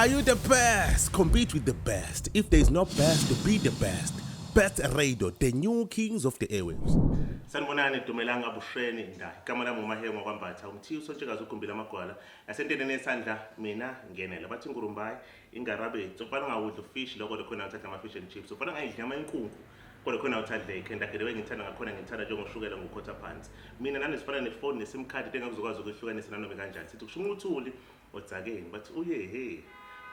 Are you the best? Compete with the best. If there is no best, be the best. Best Radio, the new kings of the airwaves. Sanibonani, dumelang, avuxeni, nda. Igama lami uMahengo kwaMbatha, umthiyo usontshekazi ugumbile amagwala. Nasenteni nesandla mina ngenela. Bathi ingurumbayi, ingarabetsi. Ufana ungawudli ufish lokho khona uthatha ama-fish and chips. Ufana ungayidli nyama yenkunku. Kodwa khona uthadle ikhenda ke ngithanda ngakhona, ngithanda njengoshukela ngokhotha phansi. Mina nani sifana nefoni ne-SIM card engakuzokwazi ukuhlukanisa nanoma kanjani. Sithi kushuma uthuli odzakeni, bathi uye he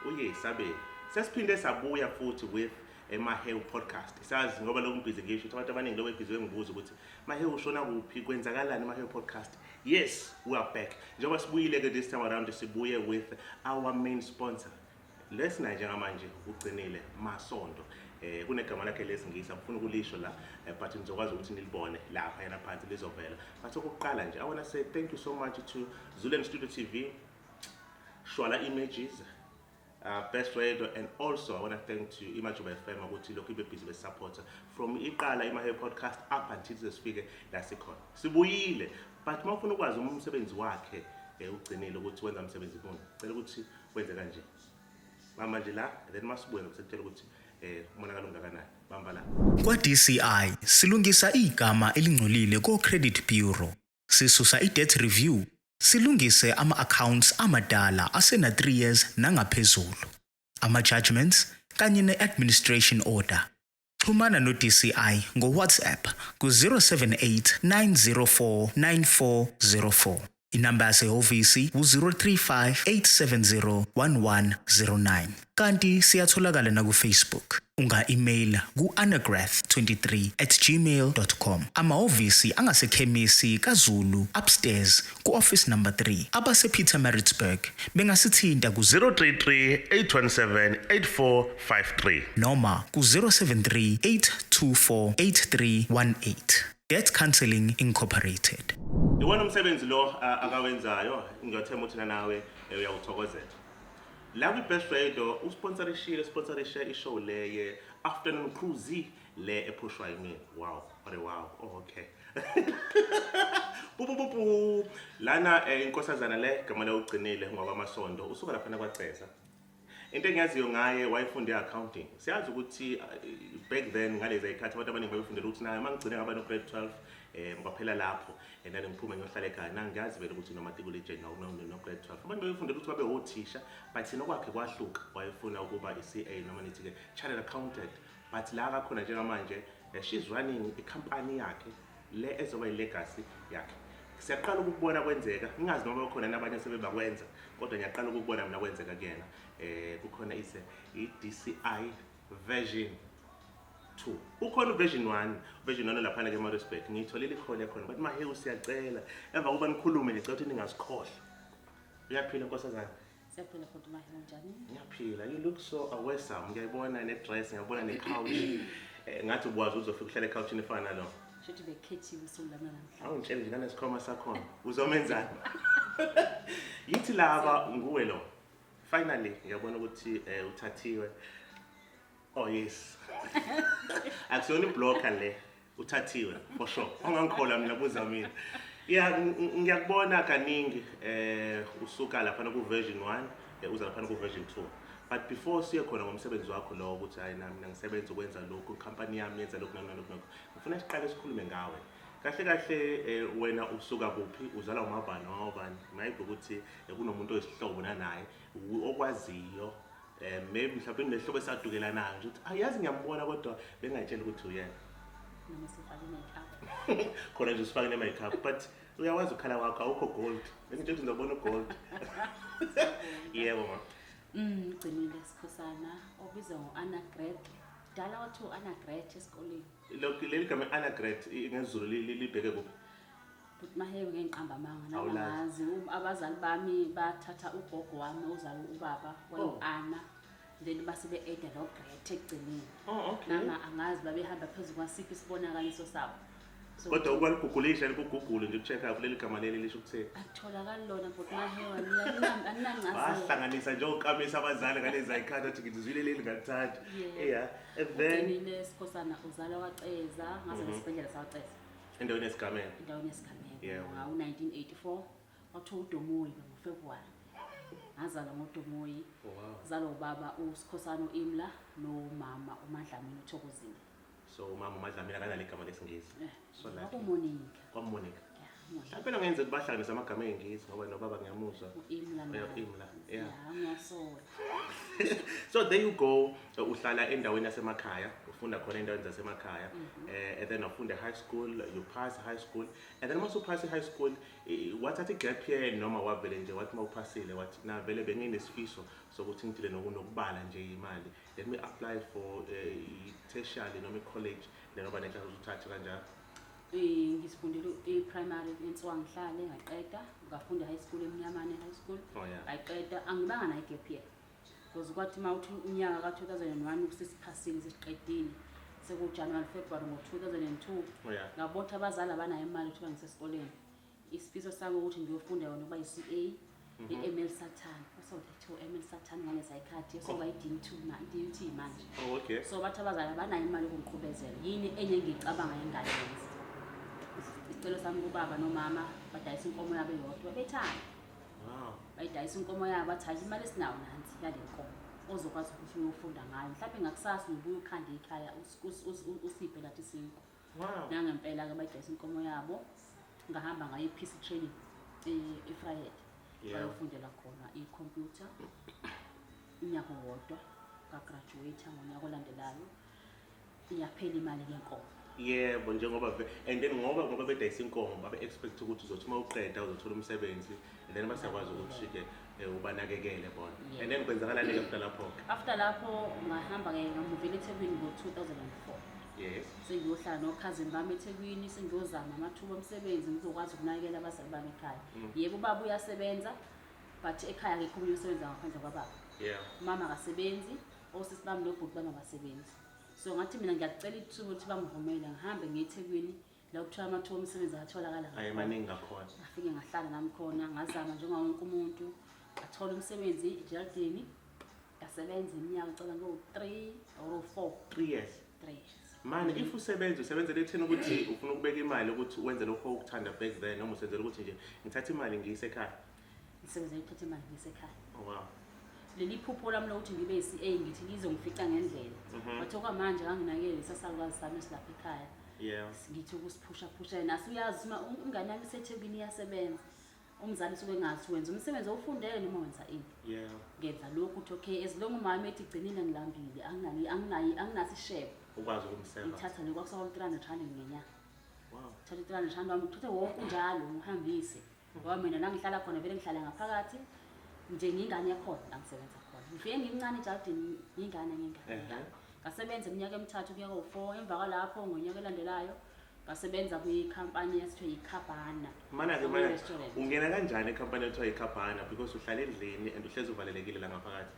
uye sabe sesiphinde sabuya futhi with eMahewu Podcast. Sazi ngoba lokhu ngibhizi ngisho ukuthi abantu abaningi lokhu ebhizi bengibuza ukuthi Mahewu ushona kuphi, kwenzakalani Mahewu Podcast. Yes, we are back. Njengoba sibuyile ke, this time around sibuye with our main sponsor lesinaye njengamanje, ugcinile Masondo. Kunegama lakhe lesingisi angifuni ukulisho la, but nizokwazi ukuthi nilibone lapha yena phansi lizovela. But okokuqala nje, I want to say thank you so much to Zulen Studio TV, Shwala Images, Best Radio, and also I want to thank to Imajuba FM ukuthi lokhu ibe busy besupporter from iqala iMahewu Podcast up until sifike la sikhona. Sibuyile, but mawufuna ukwazi umsebenzi wakhe ugcinile ukuthi wenza umsebenzi muni, cela ukuthi wenze kanje. Mama nje la, then masibuye ngikutshela ukuthi umonakalo ungakanani. Bamba la. Kwa-DCI silungisa igama elingcolile ko-Credit Bureau. Sisusa i-debt review, silungise ama-accounts amadala asena 3 years nangaphezulu, ama-judgments kanye ne-administration order. Xhumana no-DCI ngo-WhatsApp ku-078 904 9404. Inamba yasehhovisi u-035 870 1109. Kanti siyatholakala naku-Facebook. Unga-email ku-anagraph23@gmail.com. Amahhovisi angasekhemisi kaZulu upstairs ku-office number 3. Abase-Pietermaritzburg bengasithinta ku 033 817 8453 noma ku-073 824 8318. Debt Counseling Incorporated. Iwona umsebenzi lo akawenzayo, ngiyathemba ukuthi nawe uyawuthokozela. La kwi-Best Radio usponsorishile, sponsorishe ishow le ye-Afternoon Cruise le ephushwa yimina. Wow, what a wow. Oh, okay. Pu pu pu pu. Lana inkosazana le gama le ugcinile ngwakwaMasondo, usuka laphana kwaCeza. Into engiyaziyo ngaye, wayefunde accounting. Siyazi ukuthi back then ngalezi zikhathi abantu abaningi babefundela ukuthi naye mangigcine ngaba no grade 12 kwaphela lapho and then ngiphume ngiyohlala ekhaya. Nangiyazi vele ukuthi nomatikuletsheni no grade 12 abantu bebefundela ukuthi babe othisha, but yena kwakhe kwahluka, wayefuna ukuba i-CA noma nithi ke chartered accountant. But la kakhona njengamanje she's running ikhampani yakhe le ezoba i-legacy yakhe. Siyaqala ukukubona kwenzeka, ngingazi noma bakhona nabanye sebebakwenza, kodwa ngiyaqala ukukubona mina kwenzeka kuyena. Kukhona ise i-DCI version 2, ukhona uversion 1, version 1 laphana ke eMaritzburg. Ngiyitholile ikhona khona, but Mahewu siyacela emva kokuba nikhulume, ngicela ukuthi ningasikhohlwa. Uyaphila, nkosazana? Siyaphila futhi, Mahewu, njani? Ngiyaphila. You look so awesome. Ngiyayibona ne-dress, ngiyabona ne-couch. Ngathi ubuwazi uzofika uhlala ecouchini efana nalo. Shuthi bekhethiwe usuku lami namhlanje. Awungitshele nje nanesikhwama sakhona uzomenzani. Yithi laba nguwe lo. Finally ngiyabona ukuthi uthathiwe. Oh yes, akusiyona iblocker le, uthathiwe for sure. Ongangikholwa mina, buza mina. Ya, ngiyakubona kaningi usuka lapha ku version 1 uza lapha ku version 2. But before siye khona ngomsebenzi wakho lo ukuthi hayi nami mina ngisebenza ukwenza lokhu, company yami yenza lokhu nalokhu nalokhu, ngifuna siqale sikhulume ngawe kahle kahle. Wena usuka kuphi, uzalwa umabani wawabani? Maybe ukuthi kunomuntu oyisihlobo nanaye okwaziyo, maybe mhlawumbe nesihlobo esadukelanayo nje ukuthi ayazi ngiyambona kodwa bengayitshela ukuthi uyena. Noma sifake i-makeup. Khona nje usifake ne-makeup, but uyawazi ukhala wakho awukho gold. Bengitshela ukuthi ngizobona ugold. Yebo ma. Ugcinile Sikhosana, obizwa ngo-Anna Gret. Dala wathi u-Anna Gret esikoleni. Lokhu leli gama Anna Gret ngesiZulu libheke kuphi? But Mahewu, ngengiqamba amanga. Awulazi. Nangazi abazali bami bathatha ugogo wami ozala ubaba wayo-Anna, then base be-eda lo Gret ekugcineni. Oh, okay. Nanga angazi babehamba phezu kwasiphi isibonakaliso sabo. So, Kodwa ukwaliguggulisha likugugule nje ukucheck up leli gama leli lisho ukuthini? Akutholakali lona, but Mahewu, alinangcazelo. Bahlanganisa nje okamisa abazali ngalezi ayikhathi athi ngizwile leli ngalithanda. Yeah. Yeah, and then Ugcinile Sikhosana uzalwa kwaCeza, ngaze esibhedlela saCeza. Endaweni yesigameko. Endaweni yesigameko. Yebo. Ngawu-1984, kwathiwa uDomoyi ngoFebruwari. Ngazalwa ngoDomoyi. Oh, wow. Zalwa ubaba uSikhosana uImla nomama uMadlamini uThokozile. So umama uMadlamini akanalo igama lesiNgisi. So like KwaMonica. KwaMonica. Yeah, Monica. Mhlawumbe kungenzeka bahlanganise amagama ey'ngisi ngoba nobaba ngiyamuzwa. U-Imla Yeah, naye. Imla, yeah. Yeah, ngiyasola. So there you go, uhlala endaweni yasemakhaya, ufunda khona endaweni zasemakhaya, and then ufunda high school, you pass high school, and then once upass high school, wathatha i-gap year noma wavele nje wathi uma uphasile wathi na vele benginesifiso sokuthi ngidile nokubala nje imali, let me apply for i-tertiary noma i-college, then oba nenhlanhla uthathe kanjalo. Ngisifundile i-primary eNtswangihlale, ngaqeda, ngafunda high school eMnyamane High School. Oh, yeah. Ngaqeda, angibanga nayo i-gap year. Because kwathi uma uthi unyaka ka-2001 usesiphasile sesiqedile, sekuJanuary February ngo-2002. Oh, yeah. Ngabona ukuthi abazali abanayo imali ukuthi bangisesikoleni. Isifiso sami ukuthi ngiyofunda yona ukuba yi-CA, i-ML Satan. Kwasewuthiwa ML Satan ngaleza yikhathi, sokuba i-DUT DUT manje. Oh, okay. So bathi abazali abanayo imali yokungiqhubezela. Yini enye engiyicabanga engayenza? Isicelo sami kubaba nomama, badayisa inkomo yabo eyodwa bethanda. Wow. Bayidayisa inkomo yabo bathi hayi imali esinayo nansi yale nkomo ozokwazi ukuthi uyofunda ngayo. Mhlawumbe ngakusasa ubuye ukhande ikhaya usiphe lathi isinkwa. Wow. Nangempela-ke bayidayisa inkomo yabo, ngahamba ngayo i-PC training e-Vryheid. Bayofundela khona i-computer unyaka owodwa, ngagraduate ngonyaka olandelayo. Iyaphela imali yenkomo. Yebo, njengoba and then ngoba bedayisa inkomo babe expect ukuthi uzothi uma uqeda uzothola umsebenzi, and then basakwazi ukuthi ke ubanakekele bona. And then kwenzakalani ke after lapho? After lapho ngahamba ke ngamuvela eThekwini ngo-2004. Sengiyohlala nokhazini bami eThekwini, sengiyozama amathuba omsebenzi ngizokwazi ukunakekela abazali bami ekhaya. Yebo, ubaba uyasebenza, but ekhaya akekho omunye osebenza ngaphandle kwababa. Umama akasebenzi, osisi bami nobhuti bami abasebenzi. So ngathi mina ngiyacela ithuba ukuthi bangivumele ngihambe ngiye eThekwini la kuthiwa amathuba omsebenzi atholakala Aye, ngakhona. Maningi ngakhona. Ngafike ngahlala nami khona, ngazama njengawo wonke umuntu, ngathola umsebenzi eJardini, ngasebenza iminyaka ngicela ngo-3 or 4. 3 years. 3 years. Manje if usebenza, usebenzela ekutheni ukuthi ufuna ukubeka imali ukuthi wenze lokho okuthanda back then, noma usenzela ukuthi nje ngithatha imali ngiyise ekhaya? Ngisebenzela ukuthatha imali ngiyise ekhaya. Oh, wow. Leli phupho lami lokuthi ngibe yi-CA ngithi lizongifica ngendlela. But okwamanje anginakele lesasalukazi sami esilapha ekhaya. Ngithi ukusiphusha phusha naso uyazi uma ingane yami iseThekwini iyasebenza. Umzali usuke engazi wenza umsebenzi owufundele noma wenza ini. Ngenza lokhu ukuthi okay as long umama ethi gcinile ngilambile, anginaso ishebo. Ukwazi ukumseva. Ngithatha nje kwakusawu 300 rand ngenyanga. Wow. Thatha 300 rand wami, uthathe wonke unjalo ngihambise. Ngoba mina la ngihlala khona vele ngihlala ngaphakathi nje ngingane yakhona la ngisebenza khona. Ngifike ngimncane ejardini, ngingane, ngingane, ngingane. Ngasebenza iminyaka emithathu kuya ku-4, emva kwalapho ngonyaka olandelayo ngasebenza kwikhampani esithiwa yiKhabana. Mana-ke, Kwi mana, restaurant. ungena kanjani ekhampani ethiwa yiKhabana because uhlala endlini and uhlezi uvalelekile la ngaphakathi?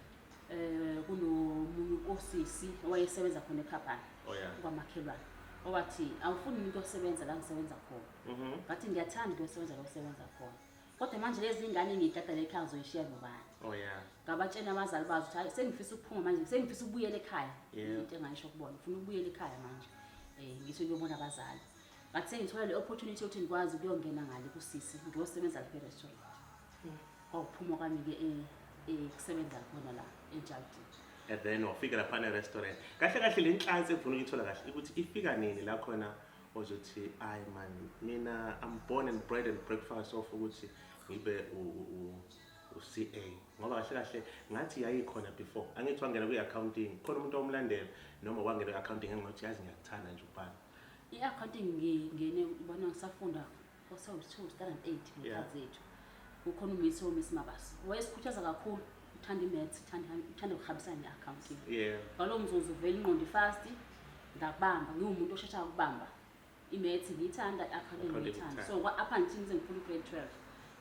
Kunomunye usisi owayesebenza khona eKhabana. Oh, yeah. Kwamakhelwane. Owathi awufuni umuntu osebenza la ngisebenza khona. Ngathi ngiyathanda ukuyosebenza la osebenza khona. Kodwa manje lezi ngane ngiyigada ekhaya ngizoyishiya nobani? Oh, yeah. Ngabatshela abazali bazo ukuthi hayi sengifisa ukuphuma manje, sengifisa ukubuyela ekhaya. Into engayisho kubona, ngifuna ukubuyela ekhaya manje. Ngithi ngiyobona abazali. Ngathi sengithola le opportunity yokuthi ngikwazi ukuyongena ngale kusisi, ngiyosebenza lapha e-restaurant. Kwakuphuma kwami-ke kusebenza khona la eJardini. And then wafika lapha e-restaurant. Kahle kahle le nhlansi engifuna ukuyithola kahle ukuthi ifika nini la khona ozothi ayi man mina I'm born and bred and breakfast of ukuthi ngibe u-CA. Ngoba kahle kahle ngathi yayikhona before. Angithi wangena kwi-accounting, khona umuntu omlandela noma wangena kwi-accounting engathi yazi ngiyakuthanda nje ukubhala. I-accounting ngingene ubona ngisafunda kwasewu-two standard 8 ngekhathi zethu. Kukhona uMiss oMiss Mabasa. Wayesikhuthaza kakhulu, uthanda i-maths, uthanda ukuhambisana ne-accounting. Ngalowo mzuzu vele ingqondo fast, ngakubamba, ngiwumuntu osheshayo ukubamba. I-maths ngiyithanda, i-accounting Accounting ngiyithanda. ngiyithanda. So up until ngize ngifuna u-grade 12.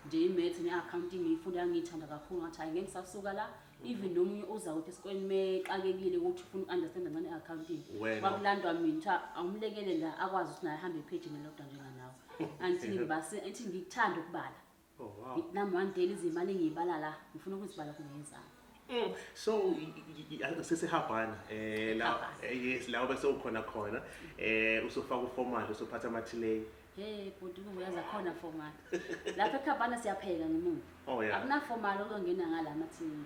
Nje i-maths ne-accounting ngiyifunda ngiyithanda kakhulu, ngathi hayi ngeke ngisasuka la. Even nomunye uza ukuthi esikoleni mexakekile ukuthi ufuna uku-understand ngane i-accounting. Wena. Kwakulandwa mina kuthiwa awumlekele la akwazi ukuthi naye ahambe ephejini elilodwa njenganawe. Until ngibase, until ngikuthanda ukubala. Oh, wow. Nami one day lezi imali engiyibala la, ngifuna ukuzibala kube ngezami. So sesehabhana la, yes, la bese ukhona khona, usufaka uformal, usuphatha ama-tray. Hey bhuti, uyazi khona formal lapha eKhabana, siyapheka ngemuva. Oh, yeah. Akuna formal okungena ngala amathi.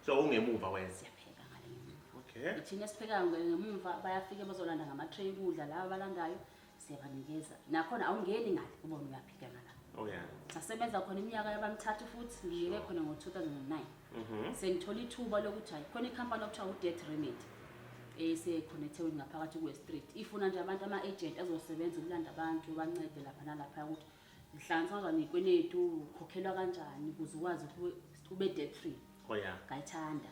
So ungemuva wena? Siyapheka ngale ngemuva. Okay. Ithina esiphekayo ngemuva, bayafika bazolanda ngama-tray ukudla. Laba abalandayo siyabanikeza, nakhona awungeni ngale, ubone uyaphika ngala. Sasebenza khona iminyaka yabamithathu futhi ngiyeke khona ngo-2009. Sengithola ithuba lokuthi hayi, khona ikhampani okuthiwa u-Debt Remedy esekhona eThekwini ngaphakathi kwe-street, ifuna nje abantu, ama-agent azosebenza ukulanda abantu, bancede lapha nalapha ukuthi uhlanganisa kanjani iy'kweletu, ukhokhelwa kanjani ukuze ukwazi ukuthi ube debt free. Ngayithanda,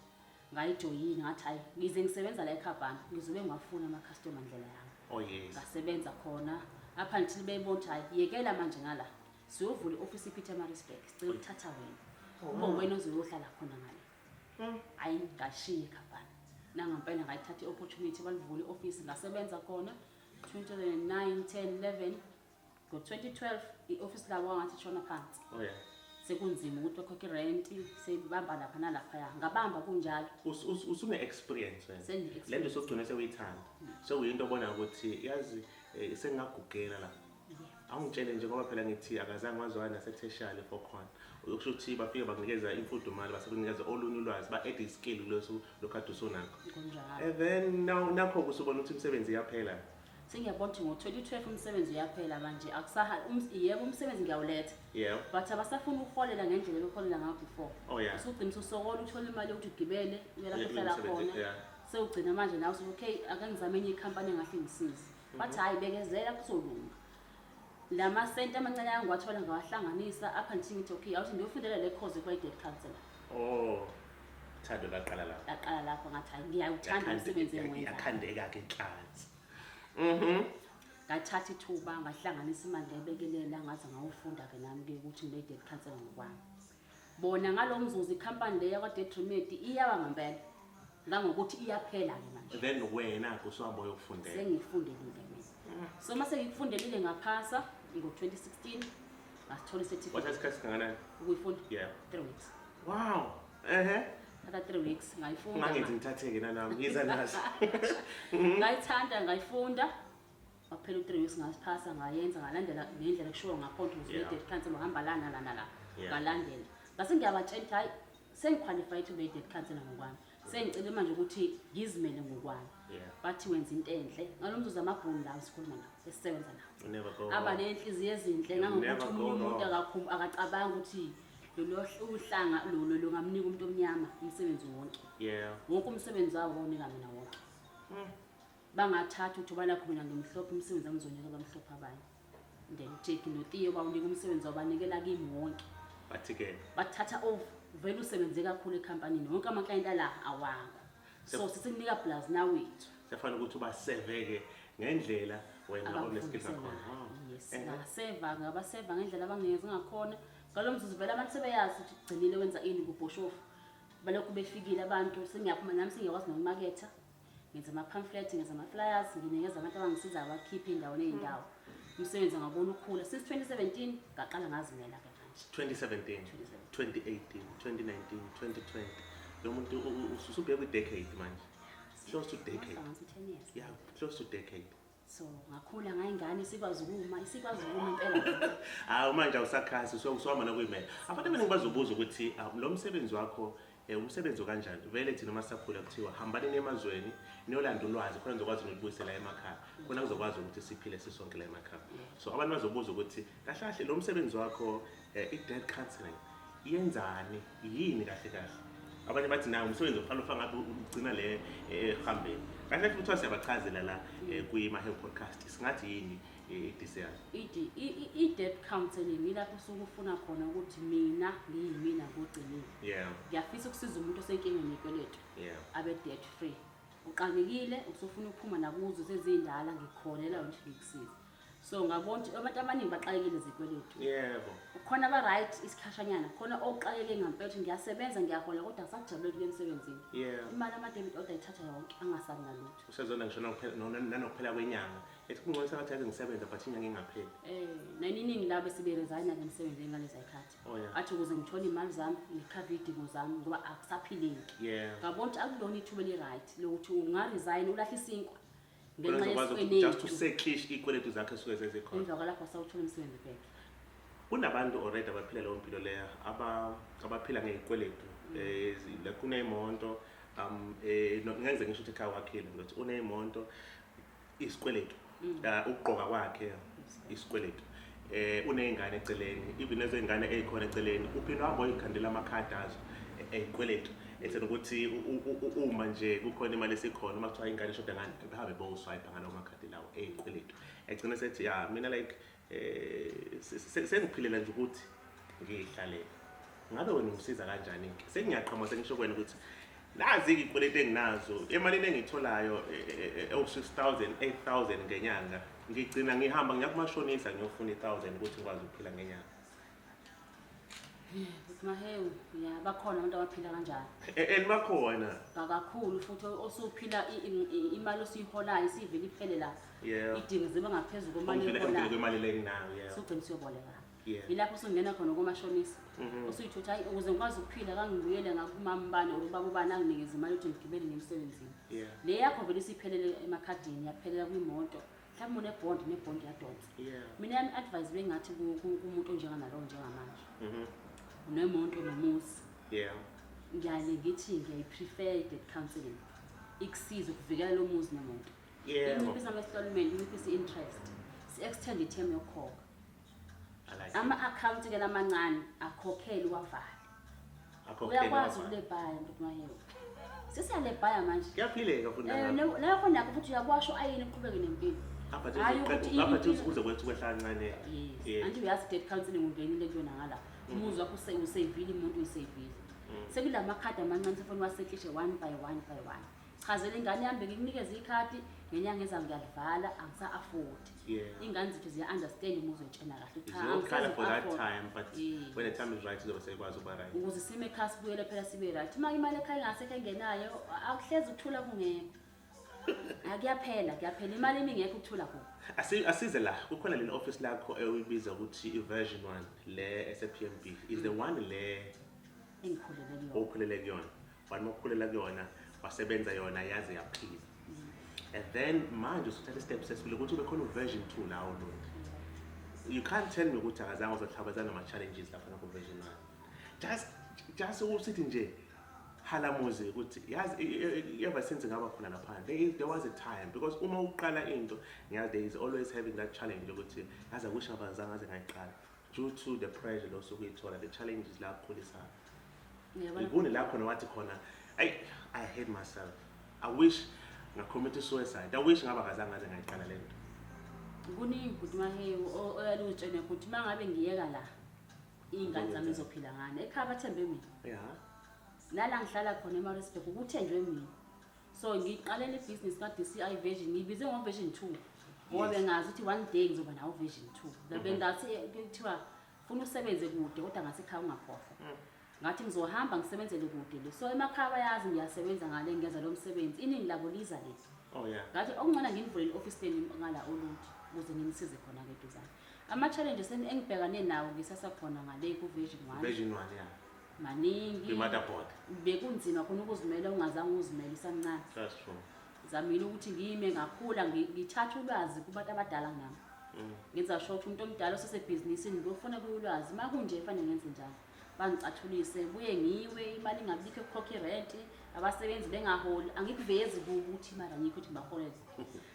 ngayijoyina, ngathi hayi, ngize ngisebenza la eKhabhana, ngizobe ngiwafuna ama-customer ndlela yami. Ngasebenza khona up until beyibona ukuthi hayi, yekela manje ngala, siyovula i-office ePietermaritzburg, sicela ukuthatha wena, ube wena ozoyohlala khona ngale. Hayi, ngashiya eKhabhana nangampela, ngayithatha i-opportunity, balivula i-office, ngasebenza khona 2009, 10, 11. Ngo-2012 i-office labo wangathi shona phansi. Sekunzima ukuthi bakhokhe irenti, sebamba lapha nalaphaya, ngabamba kunjalo. Usune-experience wena. Sengine-experience. Le nto sokugcina sewuyithanda, sokuyinto obona ukuthi yazi, sengingagugela la. Awungitshele nje, ngoba phela ngithi akazange wazwana nase-tertiary for khona, uyokusho ukuthi bafike bakunikeza imfudumalo, basekunikeza olunye ulwazi, ba-add iskill kuleso lokade usunakho. Kunjalo. And then now nakho kusubona ukuthi imisebenzi iyaphela. Sengiyabona ukuthi ngo-2012 umsebenzi uyaphela manje, akusaha yebo, umsebenzi ngiyawuletha, but abasafuni ukuholela ngendlela ebeholela ngayo before. Usugcina ususokola uthola imali yokuthi ugibele uye lapho Uye uhlala emsebenzini, khona. Sewugcina manje nawe usuthi okay, ake ngizame enye ikhampani engahle ngisize. Bathi hhayi, bekezela, kuzolunga. La masenti amancane angiwathola ngawahlanganisa up until ngithi okay, awuthi ngiyofundela le course yokuba i-debt counselor. Oh, thando laqala lapho. Laqala lapho, ngathi hhayi, ngiyawuthanda umsebenzi engiwenzayo. Yakhandeka-ke inhlansi. Ngathatha ithuba, ngahlanganisa imali, ngayibekelela, ngaze ngawufunda-ke nami-ke ukuthi ngibe i-debt counselor ngokwami. Bona ngalo mzuzu ikhampani le yakwa-Debt Remedy iyawa ngempela, ngangokuthi iyaphela-ke manje. Then wena-ke usuhamba uyokufundela. Sengiyifundelile mina. So uma sengikufundelile, ngaphasa ngo-2016, ngasithola i-certificate. Wathatha isikhathi singakanani? Ukuyifunda? Yeah. 3 weeks. Wow, ehe. Thatha 3 weeks, ngayifunda. Ungangenzi ngithatheke nanami, ngiza nazo. Ngayithanda, ngayifunda, waphela u-3 weeks, ngasiphasa, ngayenza, ngalandela ngendlela kushiwo ngakhona ukuthi debt counselor uhamba la nala nala. Ngalandela, ngase ngiyabatshela ukuthi hhayi, sengiqualified to be i-debt counselor ngokwami, sengicele manje ukuthi ngizimele ngokwami. Bathi wenza into enhle. Ngalo mzuzu amabhunu lawo sikhuluma nawo, esisebenza nawo, You never go aba wrong. nenhliziyo ezinhle You ngangokuthi never go omunye umuntu wrong. akacabangi ukuthi lolo uhlanga lolo lungamnika umuntu omnyama umsebenzi wonke. Wonke umsebenzi wabo bawunika mina wonke. Bangathatha ukuthi balakho mina ngimhlophe, umsebenzi wami uzonika abamhlophe abanye. Then Jake noTiyo bawunika umsebenzi wabo, banikela kimi wonke. Bathi-ke Bathatha off, vele usebenze kakhulu ekhampanini, wonke amaklayenti ala awakho, so sesikunika plus nawethu. Siyafana ukuthi ubaseve-ke ngendlela wena oneskill Abangifundise ngakhona. ngayo. Wow. Yes. Ngaseva, ngabaseva ngendlela abanginikeze ngakhona. Ngalo mzuzu vele abantu sebeyazi ukuthi gcinile wenza ini kubhoshofu. Balokhu befikile abantu, sengiyaphuma nami, sengiyakwazi nokumaketha, ngenza ama-pamphlet, ngenza ama-flyers, nginikeza abantu abangisiza abakhiphe iy'ndawo ney'ndawo. Umsebenzi ngabona ukhula since 2017, ngaqala ngazimela-ke manje. 2017, 2018, 2019, 2020, lo muntu usubheke kwi-decade manje, close to decade. Ngathi 10 years. Yeah, close to decade. So ngakhula ngayingane isikwazi ukuma, isikwazi ukuma impela. Hawu, manje awusakhasi, usuhamba nokuyimela. Abantu abaningi bazobuza ukuthi lo msebenzi wakho, umsebenzi okanjani vele. Thina uma sisakhula kuthiwa hambanini emazweni niyolanda ulwazi khona nizokwazi nokubuyisela emakhaya, khona kuzokwazi ukuthi siphile sisonke la emakhaya. So abantu bazobuza ukuthi kahle kahle lo msebenzi wakho, i-debt counseling, iyenzani, yini kahle kahle? Abanye bathi nawo umsebenzi ofana ufana ngabe ugcina le ehambeni. Kahle kahle kuthiwa siyabachazela la kwi-Maheo Podcast, singathi yini i-DCI? I-debt counseling ilapho usuke ufuna khona ukuthi mina ngiyimina ngogcinile, ngiyafisa ukusiza umuntu osenkingeni yekweletu, abe debt free, uqakekile, usufuna ukuphuma nakuzo sezindala, ngikhonela ukuthi ngikusize. So ngabona ukuthi abantu abaningi baxakekile izikweletu. Khona aba-right isikhashanyana, khona oxakeke ngampela ukuthi ngiyasebenza, ngiyahola, kodwa angisakujabuleli ukuya emsebenzini. Imali ama-debit order ayithatha yonke, angasali nalutho. Usezona ngisho nanokuphela kwenyanga, ethi kungcono sengathi ake ngisebenze, but inyanga ingapheli. Naniningi labo esibe-resigna emsebenzini ngalezi y'khathi. Athi ukuze ngithole iy'mali zami, ngikhave iy'dingo zami, ngoba akusaphileki. Ngabona ukuthi akulona ithuba eli-right lokuthi unga-resign ulahle isinkwa ngenxa ngenxa yesikweletu, just to yesikweletu. Settle iy'kweletu zakhe esuke sezikhona. Emva kwalapho sawuthola umsebenzi back. Kunabantu already abaphila leyo mpilo leyo, abaphila ngey'kweletu, like uney'moto, ngeke ngisho ukuthi ekhaya wakhile, ukuthi uney'moto, isikweletu, ukugqoka kwakhe isikweletu, uney'ngane eceleni, even lezo y'ngane ey'khona eceleni uphinde uhambe oyikhandela amakhadi azo ey'kweletu, ethena ukuthi uma nje kukhona imali esikhona, uma kuthiwa ingane ishoda ngani, behambe bowuswipe ngalawo makhadi lawo ey'kweletu, egcine sethi, "Ya, mina like sengiphilela nje ukuthi ngiyihlalele." Ngabe wena ungisiza kanjani-ke? Sengiyaqhamuka, sengisho kuwena ukuthi nazi-ke iy'kweletu enginazo emalini engiyitholayo, ewu-6 000, 8 000 ngenyanga, ngigcina ngihamba ngiya kumashonisa ngiyofuna i-1000 ukuthi ngikwazi ukuphila ngenyanga. Futhi Mahewu, ya, bakhona abantu abaphila kanjalo. And bakhona. Kakhulu futhi, osuphila imali osuyiholayo isivele iphele la. Idingo ziba ngaphezu kwemali Ongivele oyiholayo. Kwemali le enginayo, yeah. Sugcina usuyoboleka. Ilapho usungena khona komashonisa. Usuyithuthi, hayi, ukuze ngikwazi ukuphila kangibuyele ngakumama bani or ubaba ubani anginikeze imali yokuthi ngigibele ngiye emsebenzini. Le yakho vele isiphelele emakhadini, yaphelela kwimoto. Mhlawumbe une-bond, ne-bond yadonsa. Mina yami advice bengathi kumuntu onjenganalowo njengamanje. Unemoto nomuzi. Ngiyale ngithi ngiyayi-prefer i-debt counselling. Ikusize ukuvikela lo muzi nemoto. Inciphisa ama-installment, inciphisa i-interest. Si-extend i-term yokukhokha. I like it. Ama-akhawunti-ke lamancane akhokhele, uwavale. Akhokhele, Uyakwazi uwavale. ukulebhaya, ntombazane Mahewu. Sesiyalebhaya manje. Kuyaphileka futhi nalapho. Nakho nakho futhi uyakwasho ayini, uqhubeke nempilo. Apha Hhayi ukuthi apha kuze kwethu kwehla kancane. Yes. Yes. Anti uyazi, debt counselling ungenile kuyona ngala. Umuzi wakho useyivile, umuntu uyiseyivile. Sekula makhadi amancane sefuna waseklishe one by one by one. Chazela ingane yami, ngikunikeze ikhadi ngenyanga ezayo ngiyalivala, angisa-afford. Ingane zethu ziya-understand uma uzoyitshena kahle. Cha, Ziyokhala for that angisazi time, but when the time is right izobe seyikwazi ukuba right. Ukuze sime ekhaya sibuyele phela sibe right. Uma imali ekhaya ingasekho engenayo, akuhlezi ukuthula kungekho. Akuyaphela, kuyaphela. Imali imingekho, ukuthula kuphi? Asize la, kukhona leli office lakho ewuyibiza ukuthi i-version 1 le ese-PMB is the one le Engikhulele kuyona. Okhulele kuyona. Wathi uma ukhulela kuyona, wasebenza yona yaze yaphila. And then manje usuthatha i-step sesibili ukuthi ube khona u-version 2 la oluntu. You can't tell me ukuthi akazange uzohlangabezana nama-challenges lapha ku-version 1. Just ukuthi nje halamuzi ukuthi yazi ever since ngaba khona lapha, there was a time, because uma uqala into, ngiyazi there is always having that challenge ukuthi yazi, I wish abazange ngaze ngayiqala, due to the pressure lo osuke uyithola, the challenges la akukhulisayo. Ngiyabona. Ikuni la khona wathi khona, "I hate myself, I wish ngacommit suicide, I wish ngaba kazange ngaze ngayiqala le nto"? Kuningi ukuthi Mahewu oyale uzitshene ukuthi uma ngabe ngiyeka la, iy'ngane zami zizophila ngani? Ekhaya bathembe mina. Nala ngihlala khona eMaritzburg kuthenjwe mina. So ngiqalela ibhizinisi ka-DCI version, ngiyibize ngo-version 2 ngoba bengazi ukuthi one day ngizoba nawo version 2. Bengathi kuthiwa funa usebenze kude kodwa ngasekhaya ungakhohlwa. Ngathi ngizohamba ngisebenzele kude le, so emakhaya bayazi ngiyasebenza ngale, ngenza lo msebenzi, iningi labo liza le. Ngathi okungcono nginivulele i-office leni ngala Olundi ukuze nginisize khona-ke eduzane. Ama-challenges engibhekane nawo ngisasakhona ngale ku-version 1, Version 1, yeah. Maningi. Kwi-motherboard. Bekunzima khona ukuzimela ungazange uzimele usamncane. That's true. Zamile ukuthi ngime, ngakhula, ngithatha ulwazi kubantu abadala kunami. Ngenza sure ukuthi umuntu omdala osesebhizinisini ngiyofuna kuye ulwazi, uma kunje fanele ngenze njani, bangicathulise. Buye ngiwe, imali ingabikho ekukhokha irenti, abasebenzi bengaholi. Angikuvezi kubo ukuthi imali ayikho ukuthi ngibaholele.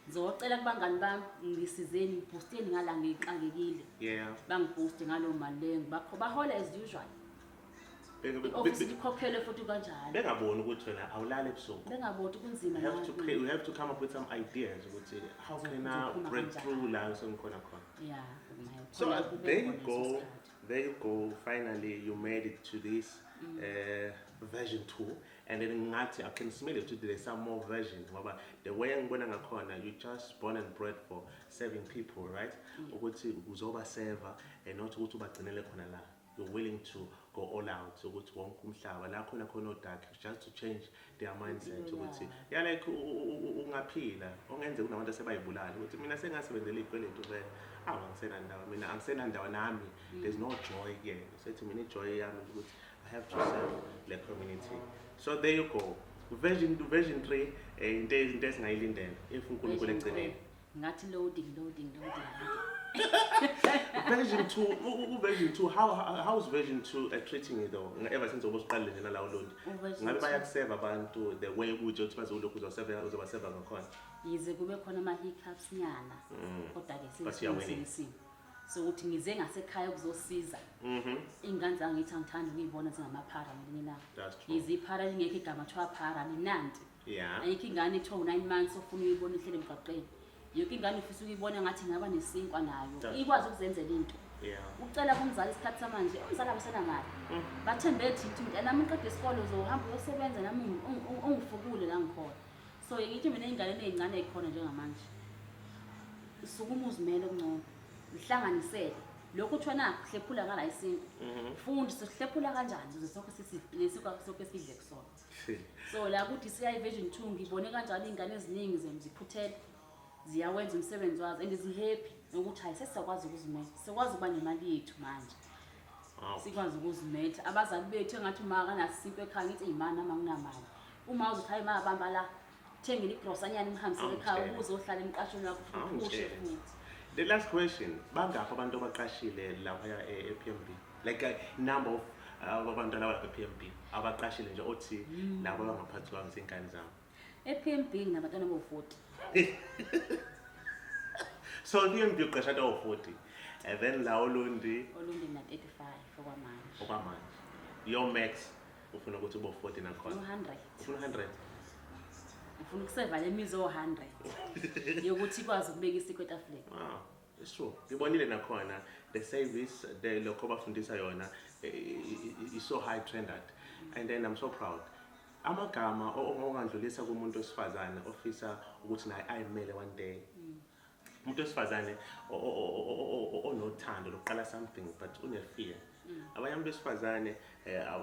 Ngizocela kubangani bami, ngisizeni, ngibhusteni ngala, ngixakekile. Bangibhuste ngalowo mali leyo, bahole as usual. I-ofisi likhokhelwe futhi kanjalo. Bengaboni ukuthi wena awulali ebusuku. Bengaboni ukuthi kunzima. We have to come up with some ideas ukuthi how can I Ngizophuma break kanjani. through la sengikhona khona. Yeah. So Khona kube there you khona go. leso sikhathi. There you go. Finally, you made it to this. Version 2, and then ngathi I can smell it ukuthi there's some more version, ngoba the way engibona ngakhona, you just born and bred for serving people, right? Ukuthi uzoba serve and not ukuthi ubagcinele khona la. You're willing to go all out ukuthi wonke umhlaba la khona khona odark, just to change their mindset ukuthi, yeah, like ungaphila ongenzeka kunabantu asebayibulala ukuthi mina sengasebenzela iy'kweletu vele, awu, angisenandawo mina, angisenandawo nami, there's no joy kuyena. Sethi mina i-joy yami ukuthi I have to serve le community. So there you go, version 3, into esingayilindela if uNkulunkulu Version egcinile. 3, ngathi loading, loading, loading, loading. Version 2, version 2, how's version 2 treating you though, ever since ubusiqalile nje nalawo Olundi? U-version Ngabe 2. bayakuseva abantu the way ukuthi uthi bazolokhu uzoseva, uzobaseva ngakhona? Yize kube khona ama-hiccups nyana, kodwa-ke But you are winning. isimo so ukuthi ngize ngasekhaya ukuzosiza iy'ngane zangithi angithandi ukuyibona zingamaphara ngelinye ilanga. That's true. Yize iphara lingekho igama kuthiwa phara linanti. Ayikho ingane ethiwa u-9 months ofuna uyibona ihlele emgwaqeni. Yonke ingane ufisa ukuyibona ngathi ingaba nesinkwa nayo, ikwazi ukuzenzela into. Ucela kumzali isikhathi samanje, umzali abasenamali, bathembe thithi mntanami uqeda isikole uzohamba uyosebenza nami ungifukule la ngikhona. So ngithi mina ey'nganeni ey'ncane ey'khona njengamanje, sukuma uzimele kungcono, zihlanganisele lokhu kuthiwa na hlephula ngala isinkwa, fundi sihlephula kanjani ukuze sonke lesinkwa sonke sidle kusona. So la ku-DCI version 2 ngibone kanjalo iy'ngane eziningi ziphuthele, ziyawenza umsebenzi wazo and zi-happy nokuthi hayi, sesiyakwazi ukuzimela, sikwazi ukuba nemali yethu manje. Sikwazi ukuzimetha abazali bethu engathi uma kanasinkwa ekhaya, ngithi imali nami anginamali, uma uzothi hayi, ma bamba la, thengele igrosanyana, imhambisele ekhaya. Awungitshele. Ukuze ohlala emqashweni wakho futhi uphushe Awungitshele. futhi. The last question, bangaphi abantu abaqashile laphaya e-PMB, like a number of abantwana abalapha e-PMB abaqashile nje, othi labo abangaphathi kwami zinkani zami? E-PMB nginabantwana bowu-40. So i-PMB uqasha abantu awu-40, and then la Olundi? Olundi ngina-35 okwamanje. Okwamanje your max ufuna ukuthi ube 40 nakhona? U-100. Ufuna 100? Ngifuna ukuseva le mizi o-100 yokuthi ikwazi ukubeka isinkwa etafuleni. Wow, it's true. Ngibonile nakhona the service, the lokho abafundisa yona is so high trended. And then I'm so proud. Amagama ongadlulisa kumuntu wesifazane ofisa ukuthi naye ayimele one day. Umuntu wesifazane onothando lokuqala something but une-fear. Abanye abantu besifazane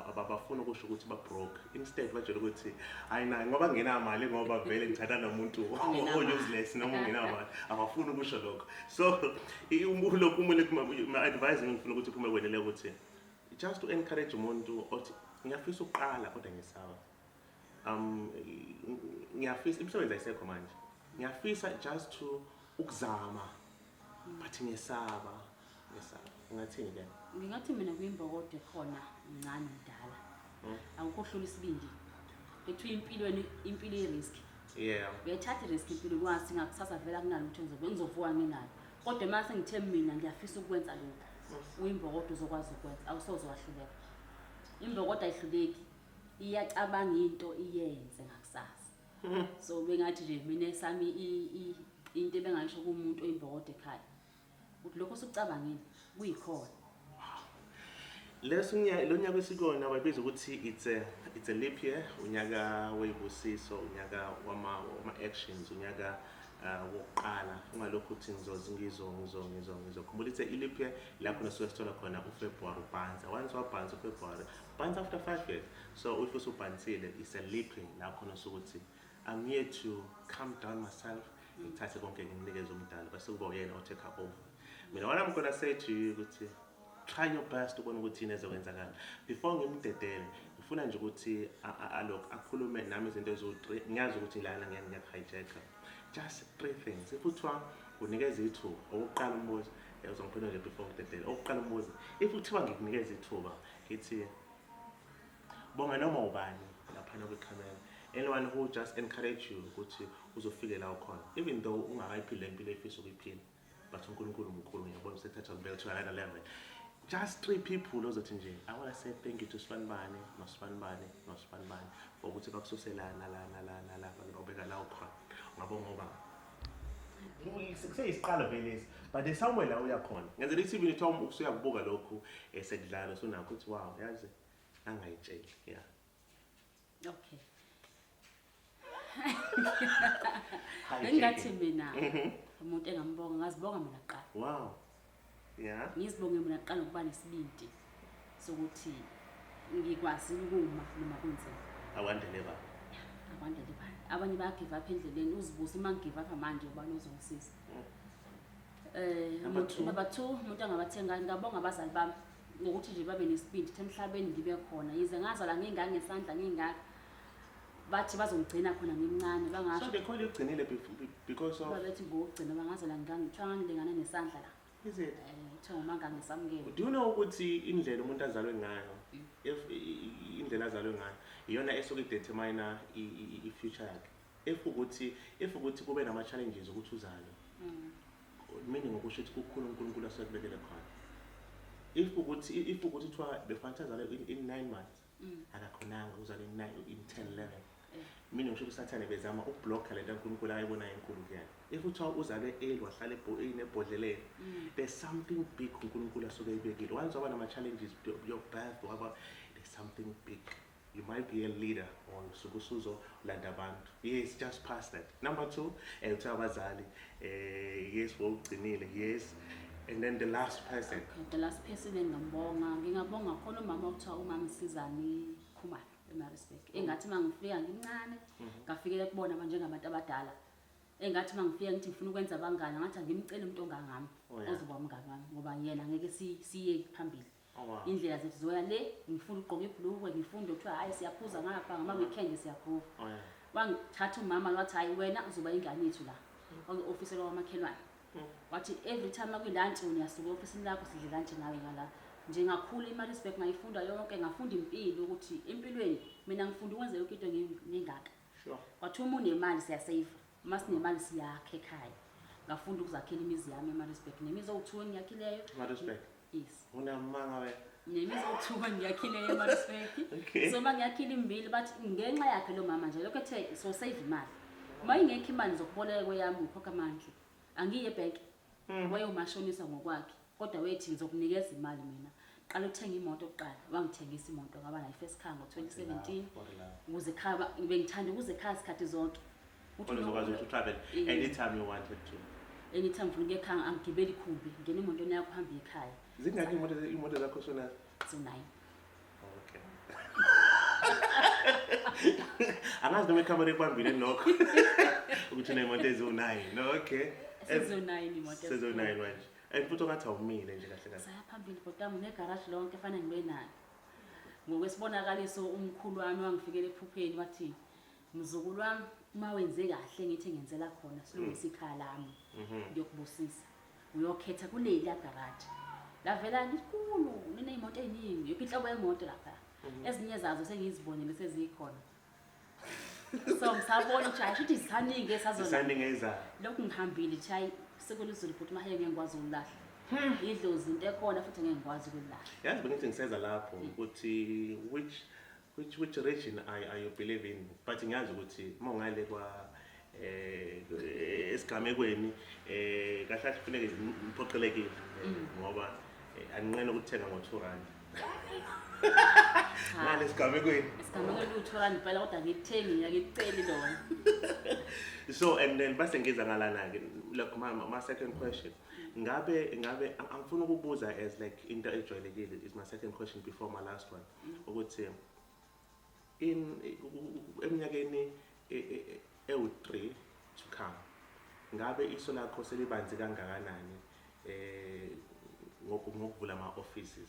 abafuna ukusho ukuthi ba-broke. Instead batshela ukuthi hayi naye ngoba nginamali, ngoba vele ngithatha nomuntu Ongenamali. o-useless noma ungenamali, abafuni ukusho lokho. So lokhu kumele ma-advise ngifuna ukuthi kuphume kwenele ukuthi just to encourage umuntu othi ngiyafisa ukuqala kodwa ngisaba, ngiyafisa, imisebenzi ayisekho manje, ngiyafisa just to ukuzama but ngiyesaba, ngiyesaba, ungathini ke? Ngingathi mina kuyimbokodo ekhona mncane mdala, akukho hlula isibindi ekuthiwa impilweni, impilo i-risk. Uyayithatha i-risk impilo, kwazi ngakusasa vele akunalutho, ngizobe ngizovuka nginalo, kodwa uma sengithe mina ngiyafisa ukwenza lokhu, uyimbokodo uzokwazi ukwenza, awusoze wahluleka. Imbokodo ayihluleki, iyacabanga into iyenze ngakusasa. So bengathi nje mina esami into ebengayisho kumuntu oyimbokodo ekhaya ukuthi lokho osukucabangile kuyikhona. Leso lo nyaka esikona babiza ukuthi it's a leap year, unyaka weyibusiso, unyaka wama actions, unyaka wokuqala, ungalokhu uthi ngizoze ngizo ngizo ngizo ngizo. Khumbula it's a leap year la khona suke sithola khona uFebruary ubhansa. Once wabhansa uFebruary, bhansa after 5 years. So if usubhansile, it's a leap year la khona sokuthi I'm here to calm down myself, ngithathe konke nginikeze umdala bese kuba uyena o-take over. Mina what I'm gonna say to you ukuthi try your best ubone ukuthi yini ezokwenzakala. Before ngimdedele, ngifuna nje ukuthi alokhu akhulume nami izinto eziwu-three. Ngiyazi ukuthi lana ngiyaku-hijacka. Just three things. If kuthiwa unikeza ithuba, okokuqala umbuzo, uzongiphendula nje before ngidedele. Okokuqala umbuzo, if kuthiwa ngikunikeza ithuba, ngithi bonga noma ubani laphana kwikhamera, anyone who just encourage you ukuthi uzofike la ukhona, even though ungakayiphili le mpilo efisa ukuyiphila, but uNkulunkulu mkhulu, ngiyabona usethatha kubeka to another level. Just three people ozothi nje I want to say thank you to sibanibani nosibanibani nosibanibani for ukuthi bakususe la nala nala nala bakubeka la ukhona. Ungabonga ubani? Kuseyisiqalo vele lesi, but there's somewhere la uyakhona. Ngenzela i-TV nithoma usuyakubuka lokhu esekudlala, sunakho ukuthi wow, yazi angayitsheli, yeah. Okay. Hi, Bengingathi JK. mina umuntu engambonga, ngazibonga mina kuqala. Wow. Yeah. Ngizibonge mina kuqala ngokuba nesibindi sokuthi ngikwazi ukuma noma kunzima. Awandele ba. Akwandele bani. Abanye bayagive up endleleni, uzibuze uma ngigive up manje ubani ozongisiza. Number two. Number 2, umuntu angabathenga, ngingabonga abazali bami ngokuthi nje babe nesibindi ukuthi emhlabeni ngibe khona. Yize ngazalwa ngingaka ngesandla ngingaka, bathi bazongigcina khona ngimncane, bangasho. So they call you Gcinile because of Babethi ngokugcina bangazalwa ngingaka, kuthiwa ngangilingana nesandla la. Is it? Kuthiwa ngumanga ngesamukelo. Do you know ukuthi indlela umuntu azalwe ngayo, if indlela azalwe ngayo iyona esuke idetermine i-future yakhe? If ukuthi kube nama challenges ukuthi uzalwe, meaning ukusho ukuthi kukhulu uNkulunkulu asekubekele khona. If ukuthi kuthiwa befanele azalwe in 9 months, akakhonanga uzalwe in 9, in 10, 11, meaning usho ukuthi uSathane bezama ukublocka lento uNkulunkulu ayibonayo enkulu kuyena. If kuthiwa uzalwe early, wahlala ebhodleleni, there's something big uNkulunkulu asuke eyibekile. Once waba nama challenges your birth, waba there's something big. You might be a leader or usuke usuzolanda abantu. Yes, just past that. Number 2, uthiwa abazali, yes, wawugcinile, yes. And then the last person. Okay, the last person engingambonga, ngingabonga khona umama okuthiwa umama Sizani Khumalo eMaritzburg. Engathi mangifika ngimncane, ngafikela kubona manje njengabantu abadala. Engathi mangifika ngithi ngifuna ukwenza abangani, ngathi angimcele umuntu ongangami, ozoba umngani wami, ngoba yena ngeke siye phambili. Oh, wow. Indlela zethu zoya le, ngifuna ukugqoka ibhulukwe, ngifunde kuthiwa hayi siyaphuza ngapha ngama weekend siyagroove. Oh, yeah. Wangithatha umama wathi hayi wena uzoba ingane yethu la. Office kwamakhelwane. Wathi every time akuyi lunch uyasuka office lakho sidle lunch nawe ngala. Nje ngakhula eMaritzburg ngayifunda yonke, ngafunda impilo ukuthi empilweni mina ngifunda ukwenza yonke into ngingaka. Wathi uma unemali siyasave, uma sinemali siyakha ekhaya. Ngafunda ukuzakhela imizi yami eMaritzburg, nemizi owu2 engiyakhileyo. Maritzburg. Yes. Unamanga we. Nemizi owu2 engiyakhileyo eMaritzburg. So mangiyakhile imbili bathi ngenxa yakhe lo mama nje lokho ethe so save imali. Uma ingekho imali ngizokuboleka kweyami ngikhokha amandla. Angiye ebank. Wayewumashonisa ngokwakhe. Kodwa wethi ngizokunikeza imali mina. Qala ukuthenga imoto kuqala. Wangithengisa imoto ngaba nayo first car ngo-2017. Ukuze ekhaya bengithanda ukuze ekhaya isikhathi zonke. Uthi Kodwa uzokwazi ukuthi travel anytime you wanted to. Anytime ngifuna ukuya ekhaya angigibeli ikhumbi, ngena emotweni yakho uhambe ekhaya. Zingaki imoto zakho sona? Zo-9. Okay. Angazi noma ikhamera ikubambile lokho. Ukuthi unemoto eziwu-9. No, okay. Sezo-9 imoto. Sezo-9 manje. And futhi ongathi awumile nje kahle kahle. Saya phambili kodwa nginegaraji lonke fanele ngibe nalo. Ngokwesibonakaliso umkhulu wami wangifikela ephupheni wathi mzukulu wami uma wenze kahle ngithi ngenzela khona silungisa ikhaya lami. Ngiyokubusisa. Uyokhetha kuleli garaji. Lavela likhulu ninezimoto eziningi, yonke inhlobo yemoto lapha. Ezinye zazo sengizibonile sezikhona. So ngisabona ukuthi hayi shuthi zisaningi esazona. Zisaningi ezayo. Lokhu ngihambile ukuthi hayi sekulizulu futhi mahe ngeke ngikwazi ukulahla. Idlozi into ekhona futhi ngeke ngikwazi ukulahla. Yazi bengithi ngiseza lapho ukuthi which region are you believe in? But ngiyazi ukuthi uma ungale kwa esigamekweni kahle kahle kufuneka niphoqelekile ngoba anginqeni ukuthenga ngo-2 rand. Ngale esigamekweni. Esigamekweni ku-2 rand phela kodwa ngithengi ngiyacela lona. So and then base ngiza ngalana ke like my second question. Ngabe angifuna ukubuza as like into ejwayelekile is my second question before my last one. Ukuthi in eminyakeni ewu3 to come ngabe iso lakho selibanzi kangakanani ngokuvula ama offices?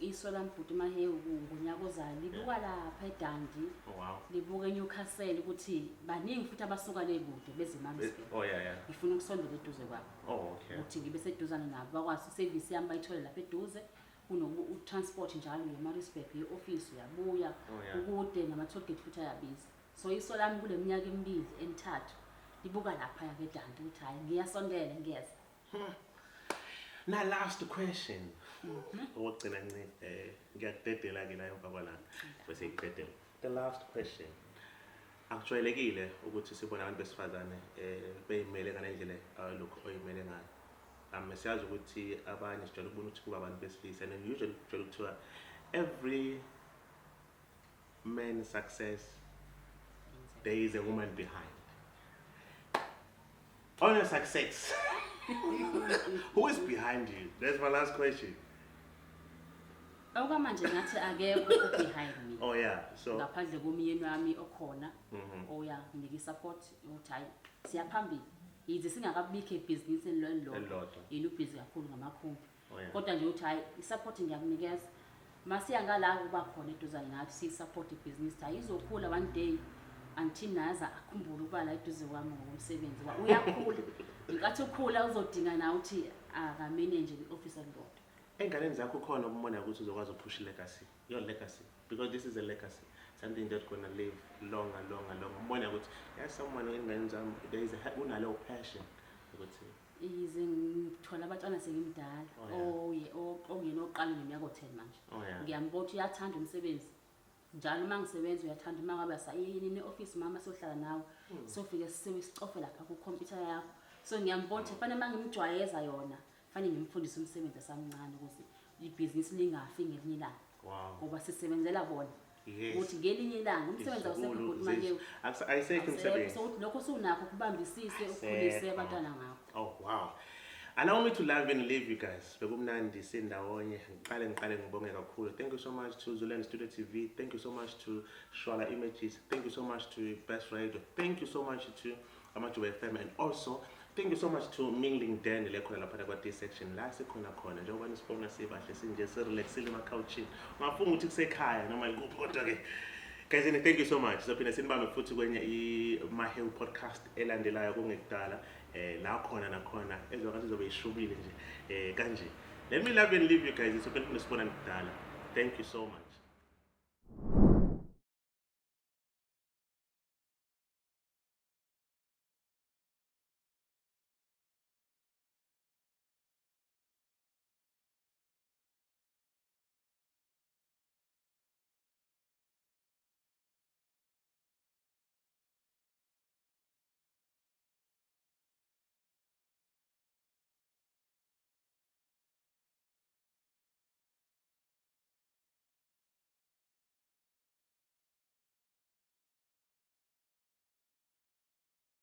Iso lami bhuti Mahewu ngonyaka ozayo libuka lapha eDundee. Oh, wow. Libuka eNewcastle ukuthi baningi futhi abasuka le kude beze eMaritzburg. Oh yeah, yeah. Ngifuna ukusondela eduze kwabo. Oh, okay. Ukuthi ngibe seduzane nabo bakwazi service yami bayithole lapha eduze kunoku transport njalo eMaritzburg ye-office uyabuya. Oh, yeah. Ukude nama toll gate futhi ayabiza. So iso lami kule minyaka emibili emithathu libuka lapha ke eDundee ukuthi hayi ngiyasondela ngiyeza. Now last question. Okugcina nci ngiyakudedela ke la emva kwalana bese ngikudedela. The last question. Akujwayelekile ukuthi sibone abantu besifazane beyimele ngalendlela lokho oyimele ngayo. Siyazi ukuthi abanye sijwayele ukubona ukuthi kuba abantu besilisa and then usually kujwayele ukuthiwa every Man success, there is a woman behind. On your success, who is behind you? That's my last question. Okwamanje ngathi akekho behind me. Oh yeah, so Ngaphandle komyeni wami okhona, oya nginika i-support ukuthi hayi, siyaphambili, yize singakabikho ebhizinisini elilodwa. Elilodwa. Yena ubhizi kakhulu ngamakhumbi. Oh, yeah. Kodwa nje uthi hayi, i-support ngiyakunikeza, masiya ngala uba khona eduzane nathi, siyi-support ibhizinisi, hayi, izokhula one day, until naza akhumbule ukuba la eduze kwami ngokomsebenzi. Uyakhula, ngenkathi ukhula uzodinga nawe ukuthi akamenenje i-office elilodwa. Enganeni zakho khona umbona ukuthi uzokwazi uphusha legacy, your legacy, because this is a legacy, something that's gonna live longer, longer, longer. Umbona ukuthi yes, someone enganeni zami there is a unaleyo passion ukuthi Yize ngithola abantwana sengimdala. Oh, yeah. Oye, ongena oqala ngeminyaka o-10 manje. Oh, yeah. Ngiyambona ukuthi uyathanda umsebenzi, njalo uma ngisebenza uyathanda, uma ngabe sayini ne-office mama sohlala nawe, sofike sicofe lapha kukhompyutha yakho. So ngiyambona ukuthi fanele uma ngimjwayeza yona, fanele ngimfundise umsebenzi esamncane ukuze ibhizinisi lingafi ngelinye ilanga. Ngoba sisebenzela bona. Ukuthi ngelinye ilanga umsebenzi awusekho Izizukulu futhi manje. Ayisekho umsebenzi. So ukuthi lokho usunakho kubambisise, ukhulise Ayisekho. abantwana ngakho. Oh wow. Allow me to love and leave you guys. Bekumnandi sindawonye. Ngiqale ngibonge kakhulu. Thank you so much to Zuland Studio TV. Thank you so much to Shwala Images. Thank you so much to Best Radio. Thank you so much to Amajuba FM, and also thank you so much to Mingling Dan le khona lapha kwa D section la sikhona khona, njengoba nisibona sibahle sinje, sirelaxile emakhawuchini. Ungafunga ukuthi kusekhaya noma ikuphi, kodwa ke guys, and thank you so much. Sizophinde sinibambe futhi kwenye i-Mahewu podcast elandelayo kungekudala, la khona nakhona ezwakathi izobe ishubile nje kanje. Let me love and leave you guys. Sizophinde sibonane kudala. Thank you so much.